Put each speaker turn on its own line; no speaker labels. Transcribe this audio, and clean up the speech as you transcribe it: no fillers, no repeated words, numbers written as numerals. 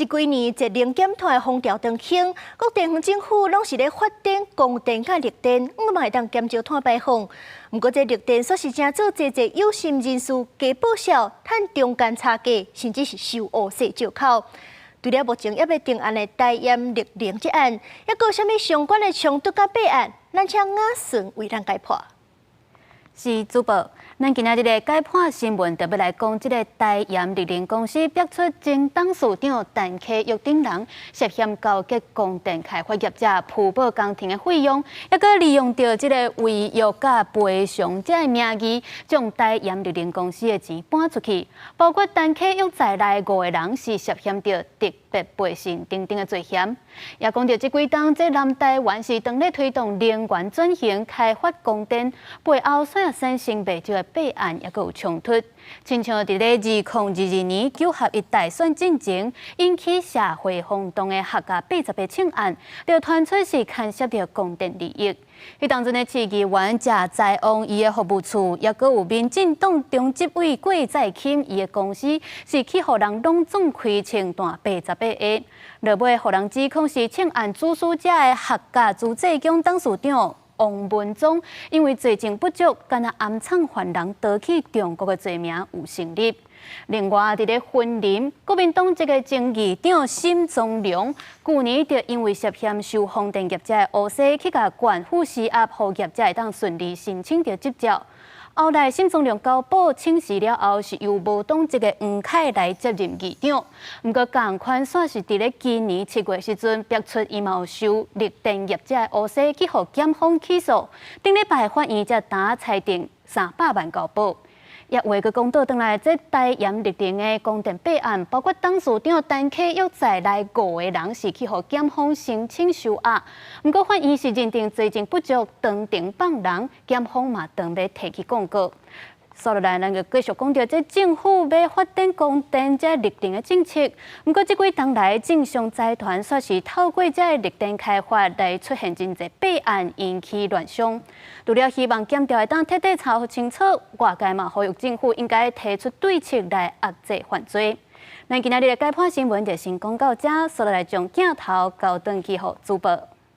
這幾年節能減碳的風潮當興，各地方政府攏是咧發展光電佮綠電，毋嘛會當減少碳排放。毋過這綠電煞是成做濟濟有心人士假報銷、趁中間差價，甚至是收烏紗借口。除了目前猶未定案的台鹽綠能這案，猶閣有啥物相關的衝突佮弊案？咱請雅順為咱解破。
是主播，咱今仔日的解破新聞，特別來講，這个台鹽綠能公司逼出前董事長陳啟育等人涉嫌勾結光電開發業者鋪報工程的費用，猶閣利用著這个違約佮賠償這个名義，將台鹽綠能公司的錢搬出去，包括陳啟育在內五个人是涉嫌著特別背信等等的罪嫌。也講著這幾冬，這南台灣是當咧推動能源轉型、開發光電，背後煞產生袂少的弊案，猶閣有衝突。親像佇咧2022年九合一大選進前，引起社會轟動的客家八十八銃案，就傳出是牽涉著光電利益。彼當陣的市議員謝財旺伊的服務處，猶閣有民進黨中執委郭在欽伊的公司，是去予人攏總開銃彈88下，落尾予人指控是銃案主使者的客家慈濟宮董事長王文忠，因為罪證不足，敢若暗藏犯人逃去中國的罪名有成立。另外，佇咧雲林，國民黨籍的前議長沈宗良，舊年就因為涉嫌收風電業者的烏紗，去共縣府施壓，予業者會當順利申請著執照。後來沈宗良交保請辭了後，是由無黨籍的黃凱來接任議長。毋過仝款煞是佇咧今年7月時陣，爆出伊嘛有收綠電業者的烏紗，去予檢方起訴。頂禮拜法院才今裁定300萬交保。也話閣講倒轉來，這台鹽綠能的光電弊案，包括董事長陳啟育在內五個人是去予檢方申請收押，毋過法院是認定罪證不足，當庭放人，檢方嘛當欲提起抗告。煞落來，咱就繼續講著這政府欲發展光電這綠電的政策。毋過這幾冬來，政商財團煞是透過這个綠電開發來出現真濟弊案，引起亂象。除了希望檢調會當徹底查清楚，外界嘛呼籲政府應該提出對策來遏制犯罪。咱今仔日的解破新聞就先講到這，煞落來將鏡頭交轉去予主播。